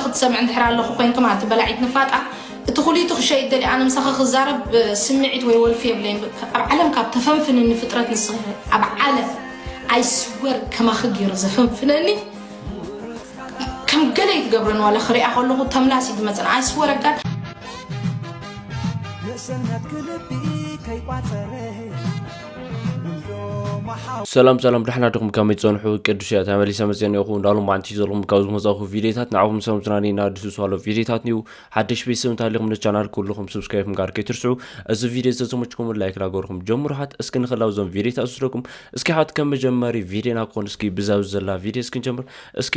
ክትሰምዕ እንድሕር ኣለኹ ኮይንኩም ኣቲ በላዒት ንፋጣ፣ እቲ ኩሊቱ ክሸይጥ ደሊ ኣነ ምሳኺ ክዛረብ ስምዒት ወይ ወልፊ የብለይን። ኣብ ዓለም ካብ ተፈንፍንኒ ፍጥረት ንስኺ ኢኺ። ኣብ ዓለም ኣይስወር ከማኺ ገይሩ ዘፈንፍነኒ ከም ገለ ይትገብረኒ ዋላ ክሪኣ ከለኹ ተምላስ እዩ ዝመፅን። ኣይስወር ኣጋል ሰላም ሰላም፣ ደሕና ዲኹም? ከመይ ትጸንሑ? ቅዱስ እያ ተመሊሰ መጽአ እኒኹ። እንዳሎም ማዕንቲ ዘለኹም ካብ ዝመጻኹ ቪዲዮታት ንዓኹም ሰብ ዝናኒ እና ድስሱ ኣሎ ቪዲዮታት ኒው ሓደሽ ቤተሰብ እንተሃሊኹም ንቻናል ኩልኹም ሰብስክራይብ ምግባር ከይትርስዑ። እዚ ቪዲዮ ዝተመችኩም ላይክ ላገርኩም ጀምሩ። ሓት እስኪ ንኽላው ዞም ቪዲዮታት ዝስለኩም እስኪ ሓት ከም መጀመሪ ቪዲዮና ክኾን እስኪ ብዛው ዘላ ቪዲዮ እስኪ ንጀምር። እስኪ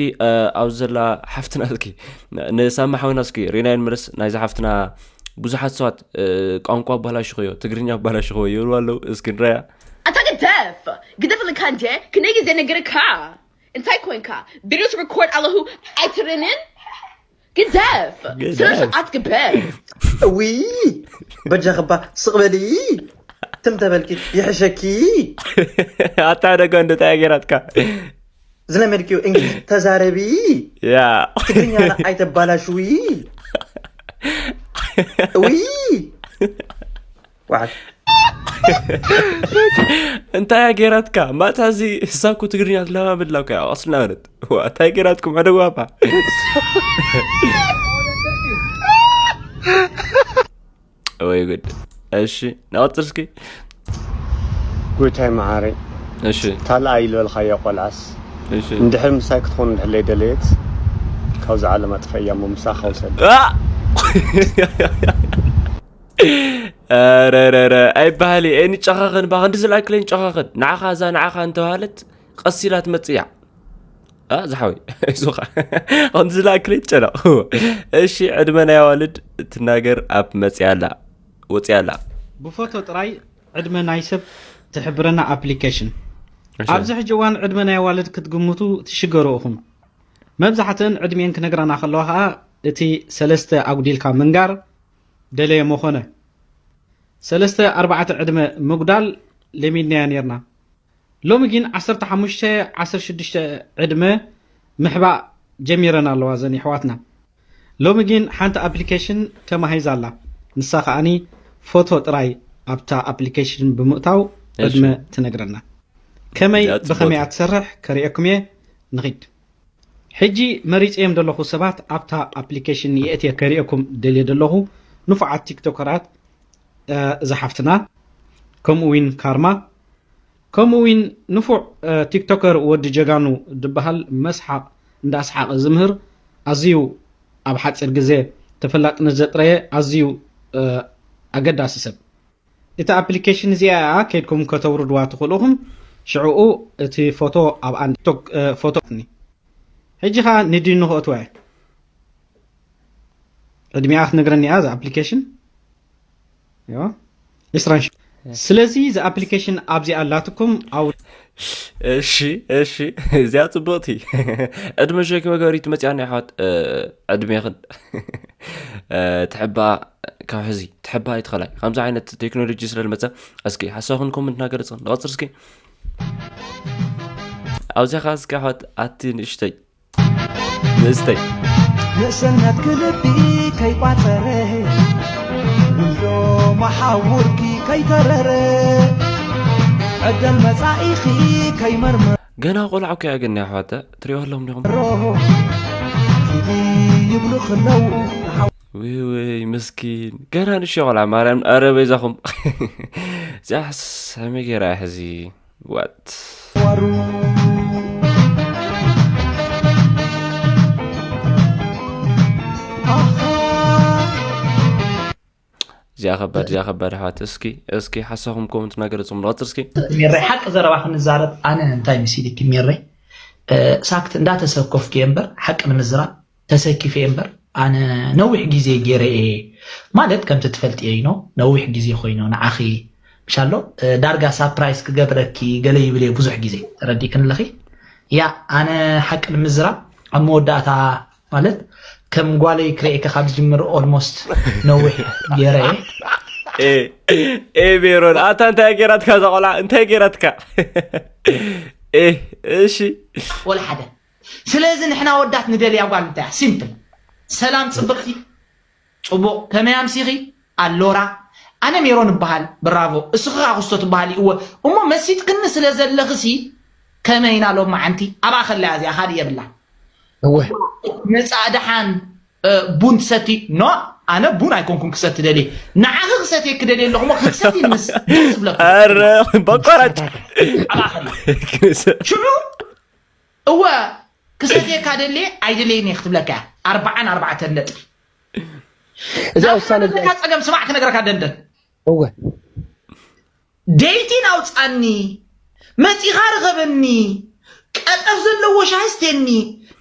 ኣብ ዘላ ሓፍትና እስኪ ንሳማ ሓውና እስኪ ሪናይን ምርስ ናይዛ ሓፍትና ብዙሓት ሰባት ቋንቋ ኣባላሽኸዮ፣ ትግርኛ ኣባላሽኸዮ ይብሉ ኣለዉ። እስኪ ንረያ። ኣታ ግደፍ ግደፍ ልካ እንዴ ክንደይ ግዜ ነገርካ እንታይ ኮንካ ቪዲዮስ ሪኮርድ ኣለሁ ኣይትርንን ግደፍ ስነ ስርዓት ግበር እዊ በጃኽባ ስቕ በሊ ትም ተበልኪ ይሕሸኪ ኣታ ደጋ እንዶ ታይ ገይራትካ ዝለመድኪዮ እንግሊዝ ተዛረቢ ያ ትግርኛ ኣይተባላሽዊ እዊ ዋዓት እንታይ ገይራትካ ማታ እዚ እሳኩ ትግርኛ ትለማመድላ እኮ ያው ኣስልና ማለት እንታይ ገይራትኩም ኣደዋባ ወይ ጉድ እሺ ናወጥር እስኪ ጎይታይ መዓረይ እሺ ካልኣይ ዝበልካዮ ቆልዓስ እሺ እንድሕር ምሳይ ክትኾን እንድሕር ለይደለየት ካብዚ ዓለም ኣጥፈያ እሞ ምሳኻ ውሰድ አ! ኧረ፣ ኧረ፣ ኧረ፣ ኣይበሃል እየ። እኒ ጨኻኽን ባ ክንዲ ዝለኣክለኝ ጨኻኽን ንዓኻ እዛ ንዓኻ እንተባህለት ቀስ ኢላ ትመፅእ እያ። አ፣ ዝሓወይ፣ ኣይዞኻ። ክንዲ ዝለኣክለኝ ጨነቕ። እሺ፣ ዕድመ ናይ ኣዋልድ ትናገር ኣብ መፅያ ኣላ። ወፅያ ኣላ። ብፎቶ ጥራይ ዕድመ ናይ ሰብ ትሕብረና ኣፕሊኬሽን እሺ። ኣብዚ ሕጂ እዋን ዕድመ ናይ ኣዋልድ ክትግምቱ ትሽገሩ ኢኹም። መብዛሕትእን ዕድሜን ክነግራና ከለዋ ከዓ እቲ ሰለስተ ኣጉዲልካ ምንጋር ደለየ መኾነ። ሰለስተ ኣርባዕተ ዕድመ ምጉዳል ለሚድናያ ነርና። ሎሚ ግን ዓሰርተ ሓሙሽተ ዓሰርተ ሽዱሽተ ዕድመ ምሕባእ ጀሚረን ኣለዋ ዘን ይሕዋትና። ሎሚ ግን ሓንቲ ኣፕሊኬሽን ተማሂዛ ኣላ። ንሳ ከኣኒ ፎቶ ጥራይ ኣብታ ኣፕሊኬሽን ብምእታው እሺ። ዕድመ ትነግረና። ከመይ ያ ጽቡቅ ብኸመይ እዩ። ኣትሰርሕ ከርእየኩም እየ። ንኺድ። ሕጂ መሪጸዮም ዘለኹ ሰባት ኣብታ ኣፕሊኬሽን የእትየ ከርእየኩም ደልየ ዘለኹ ንፉዓት ቲክቶከራት እ፣ እዛ ሓፍትና ከምኡ ዊን ካርማ ከምኡ ዊን ንፉዕ እ፣ ቲክቶከር ወዲ ጀጋኑ ዝበሃል መስሓቕ እንዳስሓቐ ዝምህር ኣዝዩ ኣብ ሓፂር ግዜ ተፈላጥነት ዘጥረየ ኣዝዩ እ፣ ኣገዳሲ ሰብ። እታ ኣፕሊኬሽን እዚኣ እያ ከይድኩም ከተውርድዋ ትኽእሉ ኢኹም። ሽዕኡ እቲ ፎቶ ኣብ ኣንድ ቶክ እ፣ ፎቶ ኒ ሕጂ ኸዓ ንዲኑ ከእትዋ እየ። ዕድሚኣ ክትነግረኒ እያ እዛ ኣፕሊኬሽን። እዮ። ዕስራን ሽ- ስለዚ እዛ ኣፕሊኬሽን ኣብዚኣ ኣላትኩም ኣው እሺ እሺ እዚኣ ፅብቕቲ ዕድመ ሸኪ መገሪት መፅያ ናይ ሓት ዕድሜኽን ትሕባ ካብ ሕዚ ትሕባ ኣይትኸላይ ከምዚ ዓይነት ቴክኖሎጂ ስለ ዝመፀ እስኪ ሓሳብክን ኮመንት እናገለፅክን ንቐፅር እስኪ ኣብዚኻ እስኪ ሓት ኣቲ ንእሽተይ ንእስተይ ንእስነት ክልቢ ከይቋፀረ ውልዶ መሓውርኪ ከይተረረ ዕደል መፃኢኺ ከይመርመሮ ገና ቆልዓ እኮ እያ ግን ኣሕዋተ ትሪኦ ኣለኹም ዲኹም ኪዲ ይብሉ ክለው ውይ ውይ ምስኪን ገና ንእሽተይ ቆልዓ ማርያም ኣረ በይዛኹም እዚኣ ሰመይ ገይራ እያ ሕዚ ዋት እዚኣ ከባድ እዚኣ ከባድ ኣሕዋት እስኪ እስኪ ሓሳኹም ኮመንት እናገለፅኩም ንቐፅል እስኪ ሜረይ ሓቂ ዘረባ ክንዛረብ ኣነ እንታይ መሲልኪ ሜረይ ሳክት እንዳተሰኮፍኪ እየ እምበር ሓቂ ንምዝራብ ተሰኪፈ እየ እምበር ኣነ ነዊሕ ግዜ ገይረ እየ ማለት ከምቲ ትፈልጥዮ ኢኖ ነዊሕ ግዜ ኮይኑ ንዓኺ ምሻሎ ዳርጋ ሳፕራይስ ክገብረኪ ገለ ይብል እየ ብዙሕ ግዜ ተረዲክን ኣለኺ ያ ኣነ ሓቂ ንምዝራብ ኣብ መወዳእታ ማለት ከም ጓለይ ክርእየካ ካብ ዝጅምር ኦልሞስት ነዊሕ ገይረ እየ ኤ ሜሮን ኣታ እንታይ ገይራትካ እዛ ቆልዓ እንታይ ገይራትካ ኤ እሺ ወላ ሓደ ስለዚ ንሕና ወዳት ንደልያ ጓል እንታይ እያ ሲምፕል ሰላም ጽብቕቲ፣ ጽቡቕ፣ ከመይ ኣምሲኺ? ኣሎራ፣ ኣነ ሜሮን እበሃል። ብራቮ። እስኺ ከኣ ክስቶ ትበሃሊ። እወ፣ እሞ መሲጥክኒ ስለ ዘለኽሲ ከመይ ኢና ሎማዓንቲ? ኣብኣ ከላ እዚኣ ካልእ የብላ። እወ መጻእ ደሓን እ፣ ቡን ትሰቲ? ኖ፣ ኣነ ቡን ኣይኮንኩን ክሰቲ ደልየ። ንዓኺ ክሰትየኪ ደልየ ኣለኹ እሞ ክትሰቲ ምስ ደስ ዝብለኪ። ኣረ በቋራጭ ኣብኣ ከላ ሽዑ እወ ክሰትየካ ደልየ ኣይደለይን እየ ክትብለካ እያ። ኣርብዓን ኣርባዕተን ነጥቢ። እዚኣ ናብቲ ውሳነ ዘለካ ጸገም ስማዕ ክነግረካ ደንደን። እወ ደይቲን ኣውጻኒ፣ መጺኻ ርኸበኒ፣ ቀጠፍ ዘለዎ ሻሂ ስቴኒ።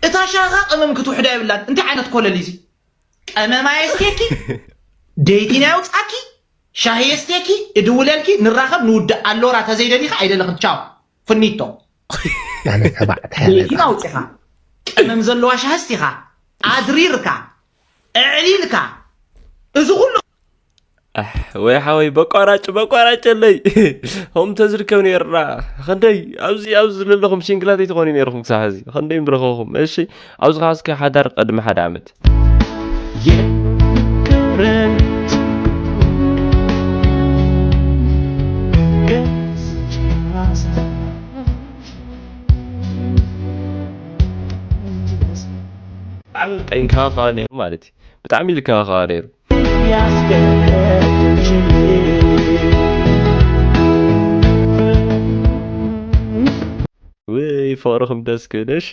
እታ ሻኻ ቀመም ክትውሕዳ የብላን። እንታይ ዓይነት ኮለል እዩ እዚ? ቀመም ኣየስቴኪ፣ ደይቲን ኣየውጻኪ፣ ሻሂ የስቴኪ፣ እድውለልኪ፣ ንራኸብ፣ ንውዳእ። ኣሎራ ተዘይደሊኻ ኣይደለኽን። ቻው ፍኒቶ። ኣነ ተባዕታይ ደይቲን ኣውጺኻ፣ ቀመም ዘለዋ ሻሂ ስቲኻ፣ ኣድሪርካ፣ ኣዕሊልካ፣ እዚ ኩሉ ኣሕ፣ ወይ ሓወይ በቋራጭ በቋራጨለይ ሆም ተዝርከብ ነይርና። ክንደይ ኣብዚ ኣብዚ ዘለኹም ሲንግላት ኣይትኾኑ ነይርኩም ክሳብ ሕዚ። ክንደይ ምረኸኹም። እሺ ኣብዚ ኸዓ እስኪ ሓዳር ቅድሚ ሓደ ዓመት። ጠንካኻ ነይሩ ማለት እዩ። ብጣዕሚ ልካኻ ነይሩ። ውይ ፍቕርኹም ደስ ክብል። እሺ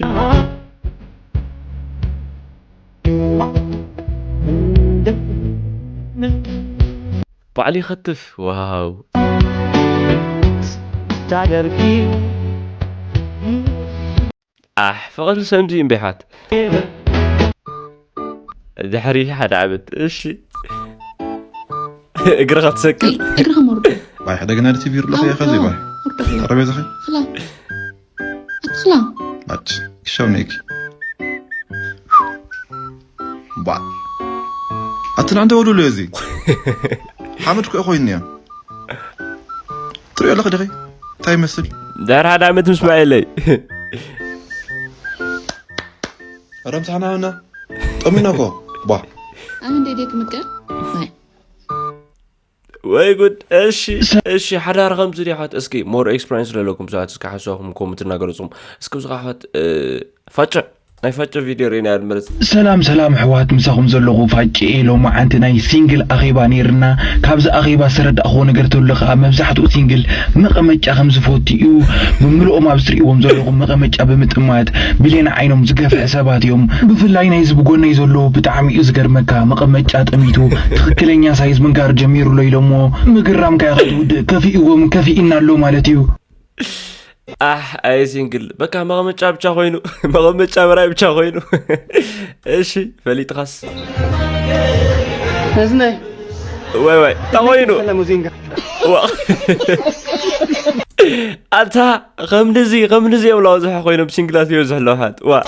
ባዕሉ ይኸትፍ። ዋው ኣሕ ፍቕሪ ሰምዚ እምቢሓት ድሕሪ ሓደ ዓመት እሺ እግርኻ ትሰቅል እግርኻ መርዶ ባይ ሕደግና ቲቪ ይርለኹ ያኸ ዘይባይ ጠረቤዛኸ ክላ ኣትክላ ኣች ክሻው ነይኪ ባ ኣትን ኣንተ ወሉሉ እዚ ሓመድ ኮ ኮይን እያ ትሪኦ ኣለኽ ድኺ እንታይ ይመስል ዳር ሓደ ዓመት ምስ ማየለይ ረምሳሕና ና ጠሚና ኮ ባ ኣነ እንደ ደክ ምቀር ወይ ጉድ እሺ እሺ ሓዳር ከምዚ ዲሓት እስኪ more experience ለለኩም ሰባት እስኪ ሓሳብኩም ኮመንት እናገለጹም እስኪ ብዙ ኣሕዋት ፋጨ ናይ ፋጨ ቪድዮ ርኢና ንመለስ ሰላም ሰላም ኣሕዋት ምሳኹም ዘለኹ ፋጭ እየ ሎማዓንቲ ናይ ሲንግል ኣኼባ ነይርና ካብዚ ኣኼባ ዝተረዳእኽዎ ነገር ተሎ ከዓ መብዛሕትኡ ሲንግል መቐመጫ ከም ዝፈቱ እዩ ብምልኦም ኣብ ዝትርእዎም ዘለኹም መቐመጫ ብምጥማት ብሌን ዓይኖም ዝገፍሕ ሰባት እዮም ብፍላይ ናይዚ ብጎነይ ዘሎ ብጣዕሚ እዩ ዝገርመካ መቐመጫ ጠሚቱ ትኽክለኛ ሳይዝ ምንጋር ጀሚሩ ኣሎ ኢሎሞ ምግራምካ ኢኻ ትውድእ ከፊእዎም ከፊእና ኣሎ ማለት እዩ ኣሕ ኣይ ሲንግል በቃ መቐመጫ ብቻ ኮይኑ መቐመጫ በራይ ብቻ ኮይኑ እሺ ፈሊጥኻስ እዝነይ ወይ ወይ ተኾይኑ ሙዚንጋ ዋ ኣታ ከምንዚ ከምንዚ እዮም ላወዝሖ ኮይኖም ሲንግላት ይበዝሕ ኣለውሓት ዋ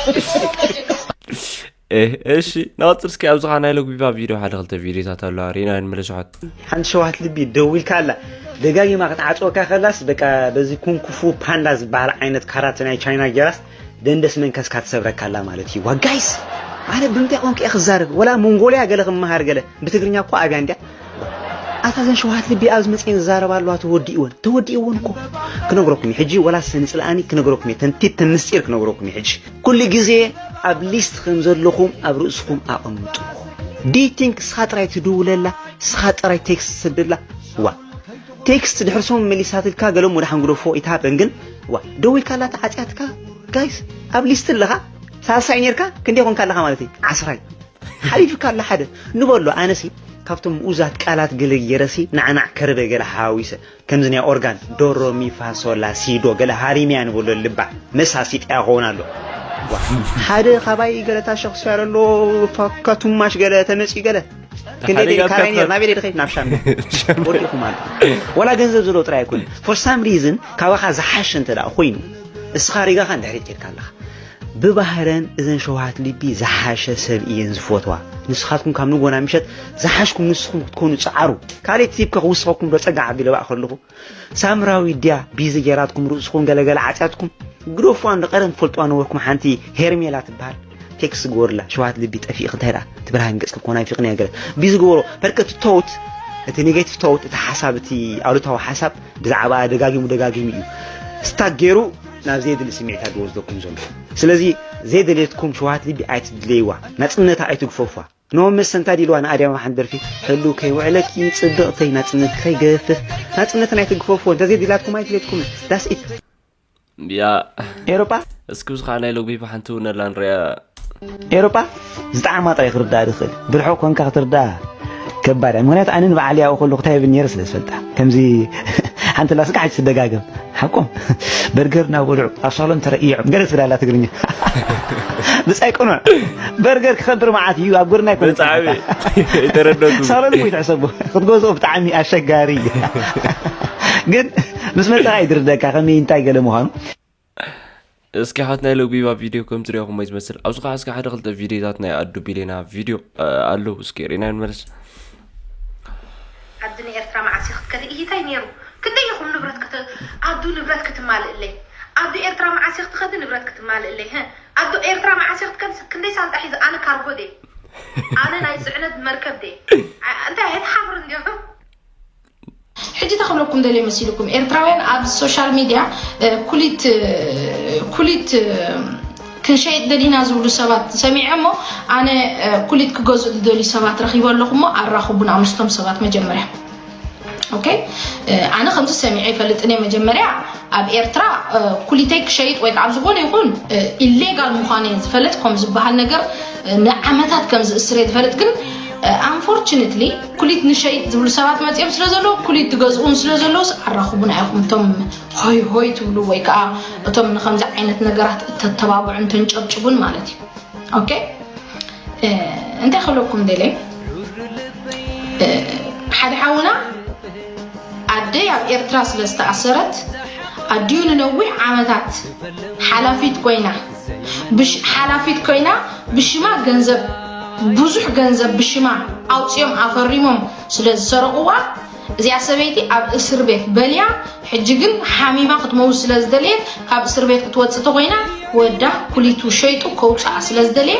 እሺ ንቐፅል እስኪ ኣብዚ ኸዓ ናይ ለጉቢባ ቪድዮ ሓደ ክልተ ቪድዮታት ኣለዋ ሪና ንመለስሖት ሓንቲ ሸዋት ልቢ ደዊልካ ኣላ ደጋጊማ ክትዓፅወካ ከላስ በቃ በዚ ኩንኩፉ ፓንዳ ዝበሃል ዓይነት ካራተ ናይ ቻይና ጌራስ ደንደስ መንከስካ ትሰብረካ ኣላ ማለት እዩ ዋ ጋይስ ኣነ ብምንታይ ቋንቋ እየ ክዛረብ ወላ ሞንጎልያ ገለ ክመሃር ገለ ብትግርኛ እኮ ኣብያ እንድያ ኣታ ዘን ሸውሃት ልቢ ኣብዚ መፅኤን ዝዛረባ ኣለዋ ተወዲእወን ተወዲእወን እኮ ክነግረኩም እዩ ሕጂ ወላ ሰንፅልኣኒ ክነግረኩም እየ ተንቲት ተምስጢር ክነግረኩም እዩ ሕጂ ኩሉ ግዜ ኣብ ሊስት ከም ዘለኹም ኣብ ርእስኹም ኣቐምጡ ዲቲንክ ስኻ ጥራይ ትድውለላ ስኻ ጥራይ ቴክስት ትሰደላ ዋ ቴክስት ድሕሪ ሰሙን መሊሳትልካ ገለ እሞ ደሓን ግደፎ it happened ግን ዋ ደዊልካላ ተዓፅያትካ ጋይስ ኣብ ሊስት ኣለኻ ሳልሳይ ኔርካ ክንደይ ኮንካ ኣለኻ ማለት እዩ ዓስራይ ሓሊፉካ ኣሎ ሓደ ንበሎ ኣነሲ ካብቶም ምኡዛት ቃላት ገለ ገይረሲ ናዕናዕ ከርበ ገለ ሓዊሰ ከምዚ ናይ ኦርጋን ዶሮ ሚፋሶላ ሲዶ ገለ ሃሪምያ ንበሎ ልባ መሳሲጥያ ክኸውን ኣሎ ሓደ ካባይ ገለ ታሸኽስያ ኣሎ ፋካ ቱማሽ ገለ ተመፂ ገለ ክንደይ ደሊ ካራይ ነር ናበይ ደሊ ከይድ ናብ ሻም ወዲኹም ኣሎ ወላ ገንዘብ ዘለዎ ጥራይ ኣይኮነ for some reason ካባኻ ዝሓሸ እንተ ደኣ ኮይኑ እስኻ ሪጋኻ እንድሕሪት ከድካ ኣለኻ ብባህረን እዘን ሸውሃት ልቢ ዝሓሸ ሰብ እየን ዝፈትዋ ንስኻትኩም ካብ ንጎና ምሸት ዝሓሽኩም ንስኹም ክትኮኑ ጸዓሩ ካልእ ቲፕ ከክውስኸኩም ዶ ጸጋ ዓቢ ለባእ ከለኹ ሳምራዊ ድያ ቢዚ ጌራትኩም ርእስኹም ገለገለ ዓጽያትኩም ግደፍዋ እንዶ ቀደም ትፈልጥዋ ነበርኩም ሓንቲ ሄርሜላ ትበሃል ቴክስት ግበሩላ። ሸውሃት ልቢ ጠፊእኺ እንታይ ደኣ እቲ ብርሃን ገጽኪ እኮ ናፊቕኒ እያ ገለ ብዝግበሮ በርቀ እቲ ቶት፣ እቲ ኔጌቲቭ ቶት፣ እቲ ሓሳብ፣ እቲ ኣሉታዊ ሓሳብ ብዛዕባ ደጋጊሙ ደጋጊሙ እዩ ስታክ ገይሩ ናብ ዘየድሊ ስምዒታት ዝወስደኩም ዘሎ። ስለዚ ዘይደልየትኩም ሸውሃት ልቢ ኣይትድለይዋ፣ ናጽነታ ኣይትግፈፏ። ኖ መሰ እንታይ ኢልዋ ንኣድያም ኣብ ሓንቲ ደርፊ፣ "ህሉው ከይውዕለኪ ጽብቕተይ፣ ናጽነት ከይገፍፍ፣ ናጽነትና ኣይትግፈፍዎ፣ እንተ ዘይድላትኩም ኣይድልየትኩምን፣ that's it." ያ ኤውሮጳ እስኪ ብዝኻ ናይ ሎግቢ ብሓንቲ እውን ኣላ ንሪኣ። ኤውሮጳ ዝጠዓማ ጥራይ ክርዳኣ ዝኽእል፣ ብርሑቕ ኮንካ ክትርዳኣ ከባድ እያ። ምኽንያቱ ኣነ ንበዓል ያኡ ከለኹ እንታይ ይብል ነይረ ስለ ዝፈልጣ። ከምዚ ሓንቲ ላስካ ሕጂ ትደጋገም። ሓቆም በርገር እናበልዑ ኣብ ሳሎን ተረኢዖም ገለ ትብል ኣላ ትግርኛ። ብጻይ ቅኑዕ በርገር ክኸብር መዓት እዩ፣ ኣብ ጎድና ኣይኮነን ብጣዕሚ ተረድኦኩም። ሳሎን እኮ ይትሕሰቦ ክትገዝኦ ብጣዕሚ ኣሸጋሪ እዩ። ግን ምስ መጻኻ እዩ ዝርደካ ከመይ እንታይ ገለ ምዃኑ። እስኪ ሓት ናይ ሎቢባ ቪድዮ ከም ትሪኦኹም ወይ ዝመስል ኣብዚ ከዓ እስኪ ሓደ ክልተ ቪድዮታት ናይ ኣዱ ቢሌና ቪድዮ ኣለዉ። እስኪ ሪና ንመለስ። ዓዲ ንኤርትራ መዓስ ኢኺ ክትከዲ? እሂታይ ነይሩ። ክንደይ ኢኹም ንብረት ክት-፣ ዓዱ ንብረት ክትማልእለይ? ዓዲ ኤርትራ መዓስ ኢኺ ትኸዲ ንብረት ክትማልእለይ? ህ? ዓዲ ኤርትራ መዓስ ኢኺ ትከዲ? ክንደይ ሳንጣ ሒዘ? ኣነ ካርጎ ድየ። ኣነ ናይ ጽዕነት መርከብ ድየ። ኣ-፣ እንታይ ኣይትሓፍርን ዲኹም? ሕጂ እንታይ ክብለኩም ደልየ መሲልኩም? ኤርትራውያን ኣብ ሶሻል ሚድያ፣ እ፣ ኩሊት፣ እ፣ ኩሊት፣ እ፣ ክንሸይጥ ደሊና ዝብሉ ሰባት ሰሚዐ እሞ፣ ኣነ፣ እ፣ ኩሊት ክገዝኡ ዝደልዩ ሰባት ረኺበ ኣለኹ እሞ፣ ኣራኽቡና ምስቶም ሰባት መጀመርያ። ኦኬ፣ እ፣ ኣነ ከምዚ ሰሚዐ ኣይፈልጥን እየ። መጀመርያ ኣብ ኤርትራ፣ እ፣ ኩሊተይ ክሸይጥ ወይ ከዓ ኣብ ዝኾነ ይኹን፣ እ፣ ኢሌጋል ምዃኑ እየ ዝፈልጥ። ከም ዝበሃል ነገር፣ እ፣ ንዓመታት ከም ዝእስር እየ ዝፈልጥ። ግን፣ እ፣ ኣንፎርቹነትሊ ኩሊት ንሸይጥ ዝብሉ ሰባት መጺኦም ስለ ዘለዉ፣ ኩሊት ትገዝኡ ስለ ዘለዉስ ኣራኽቡና ኢኹም። እቶም ሆይ ሆይ ትብሉ ወይ ከዓ እቶም ንኸምዚ ዓይነት ነገራት እተተባብዑን ተንጨብጭቡን ማለት እዩ። ኦኬ፣ እ፣ እንታይ ክብለኩም ደልየ፣ እ፣ ሓደ ሓውና ኣደይ ኣብ ኤርትራ ስለ ዝተኣሰረት ኣዲኡ ንነዊሕ ዓመታት ሓላፊት ኮይና፣ ብሽ-፣ ሓላፊት ኮይና ብሽማ ገንዘብ፣ ብዙሕ ገንዘብ ብሽማ ኣውጺኦም ኣፈሪሞም ስለ ዝሰረቕዋ፣ እዚኣ ሰበይቲ ኣብ እስር ቤት በልያ፣ ሕጂ ግን ሓሚማ ክትመውት ስለ ዝደለየት ካብ እስር ቤት ክትወጽእ ተኾይና ወዳ ኩሊቱ ሸይጡ ከውጽኣ ስለ ዝደለየ፣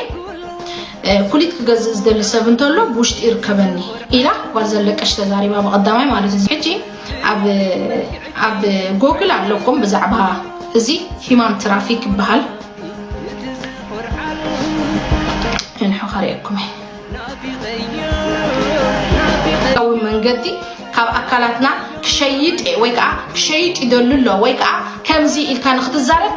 እ፣ ኩሊት ክገዝእ ዝደሊ ሰብ እንተሎ ብውሽጢ ይርከበኒ ኢላ ጓል ዘለቀሽ ተዛሪባ ብቐዳማይ ማለት እዩ። ሕጂ ኣብ፣ ኣብ ጎግል ኣለኩም ብዛዕባ እዚ ሂማን ትራፊክ ይበሃል። እንሖ ከርእየኩም እየ። መንገዲ ካብ ኣካላትና ክሸይጥ እየ ወይ ከዓ ክሸይጥ ይደሉ ኣሎ ወይ ከዓ ከምዚ ኢልካ ንክትዛረብ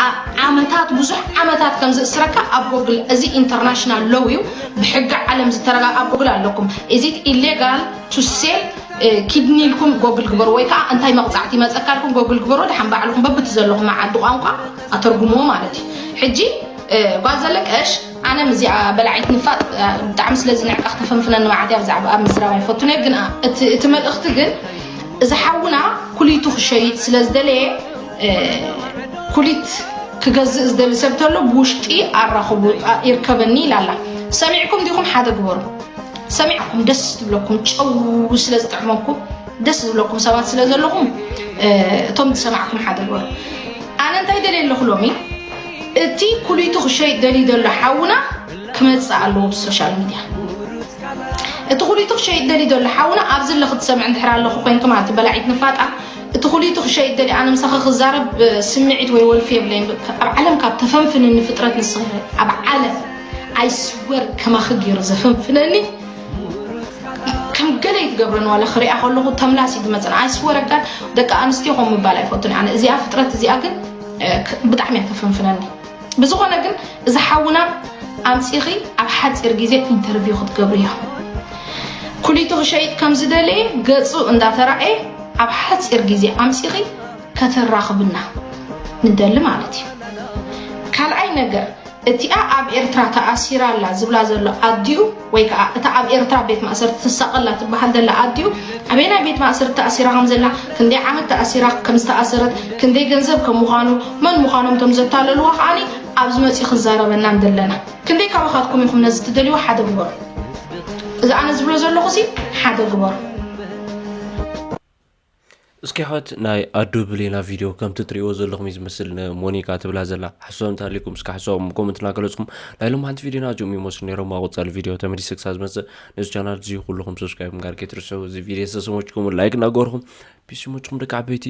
ዓ-፣ ዓመታት፣ ብዙሕ ዓመታት ከም ዝእስረካ ኣብ ጎግል፣ እዚ ኢንተርናሽናል ሎው እዩ፣ ብሕጊ ዓለም ዝተረጋ ኣብ ጎግል ኣለኩም። Is it illegal to sell, እ፣ ኪድኒ ኢልኩም ጎግል ግበሩ ወይ ከዓ እንታይ መቕፃዕቲ ይመፀካ ኢልኩም ጎግል ግበሩ፣ ድሓን ባዕልኹም በብቲ ዘለኹም ዓዲ ቋንቋ ኣተርጉምዎ ማለት እዩ። ሕጂ እ፣ ጓል ዘለቀሽ፣ ኣነ ምስዚኣ በላዒት ንፋጥ፣ እ፣ ብጣዕሚ ስለ ዝንዕቃ ክተፈንፍነኒ መዓት እያ፣ ብዛዕባኣ ምዝራብ ኣይፈቱን እየ። ግን፣ እ፣ እቲ፣ እቲ መልእኽቲ ግን፣ እዚ ሓውና ኩሊቱ ክሸይጥ ስለ ዝደለየ፣ እ፣ ኩሊት ክገዝእ ዝደሊ ሰብ ተሎ ብውሽጢ ኣራኽቡ፣ ኣ፣ ይርከበኒ ኢላ ኣላ። ሰሚዕኩም ዲኹም? ሓደ ግበሩ። ሰሚዕኩም ደስ ዝብለኩም፣ ጨው ስለ ዝጥዕመኩም፣ ደስ ዝብለኩም ሰባት ስለ ዘለኹም፣ እ፣ እቶም ዝሰማዕኩም ሓደ ግበሩ። ኣነ እንታይ ደልየ ኣለኹ ሎሚ? እቲ ኩሊቱ ክሸይጥ ደልዩ ዘሎ ሓውና ክመጽእ ኣለዎ ብሶሻል ሚድያ። እቲ ኩሊቱ ክሸይጥ ደልዩ ዘሎ ሓውና ኣብዚ ኣሎ ክትሰምዕ እንድሕር ኣለኹ ኮይንኩም፣ ኣቲ በላዒት ንፋጣ፣ እቲ ኩሊቱ ክሸይጥ ደልዩ፣ ኣነ ምሳኺ ክዛረብ፣ እ፣ ስምዒት ወይ ወልፊ የብለይን። ኣብ ዓለም ካብ ተፈንፍንኒ ፍጥረት ንስኺ ኢኺ። ኣብ ዓለም፣ I swear፣ ከማኺ ገይሩ ዘፈንፍነኒ ከም ገለ እዩ ዝገብረኒ። ዋላ ክሪኣ ከለኹ ተምላስ እዩ ዝመጸኒ። I swear God፣ ደቂ ኣንስትዮ ከም ምባል ኣይፈቱን ኣነ። እዚኣ ፍጥረት እዚኣ ግን፣ እ፣ ክ-፣ ብጣዕሚ እያ ተፈንፍነኒ። ብዝኾነ ግን፣ እዚ ሓውና ኣምጺኺ ኣብ ሓጺር ግዜ ኢንተርቪው ክትገብርዮ። ኩሊቱ ክሸይጥ ከም ዝደለየ ገጹ እንዳተራእየ ኣብ ሓጺር ግዜ ኣምጺኺ ከተራኽብና ንደሊ ማለት እዩ። ካልኣይ ነገር፣ እቲኣ ኣብ ኤርትራ ተኣሲራ ኣላ ዝብላ ዘሎ ኣዲኡ፣ ወይ ከኣ እታ ኣብ ኤርትራ ቤት ማእሰርቲ ትሳቐ ኣላ ትበሃል ዘላ ኣዲኡ፣ ኣበየናይ ቤት ማእሰርቲ ተኣሲራ ከም ዘላ፣ ክንደይ ዓመት ተኣሲራ ከም ዝተኣሰረት፣ ክንደይ ገንዘብ ከም ምዃኑ፣ መን ምዃኖም እቶም ዘታለልዋ ከኣኒ ኣብዚ መጺኡ ክዛረበና ንደለና። ክንደይ ካባኻትኩም ኢኹም ነዚ ትደልይዎ? ሓደ ግበሩ። እዚ ኣነ ዝብሎ ዘለኹሲ ሓደ ግበሩ። እስኪ ሕወት ናይ ኣዱ ብሌና ቪድዮ ከምቲ ትሪእዎ ዘለኹም እዩ ዝመስል። ንሞኒካ ትብላ ዘላ ሓሳብ እንተሃልዩኩም እስከ ሓሳብኩም ኮመንት እናገለጽኩም። ናይ ሎም ሓንቲ ቪድዮና እዚኦም ይመስሉ ነይሮም። ኣብ ቀጻሊ ቪድዮ ተመሊሰ ክሳብ ዝመጽእ ነዚ ቻናል እዚ ኩልኹም ሰብስክራይብ ምግባር ከይትርስዑ። እዚ ቪድዮ ዝተሰመችኩም ላይክ እናገበርኩም ፒስ ይመችኩም ደቂ ዓበይቲ።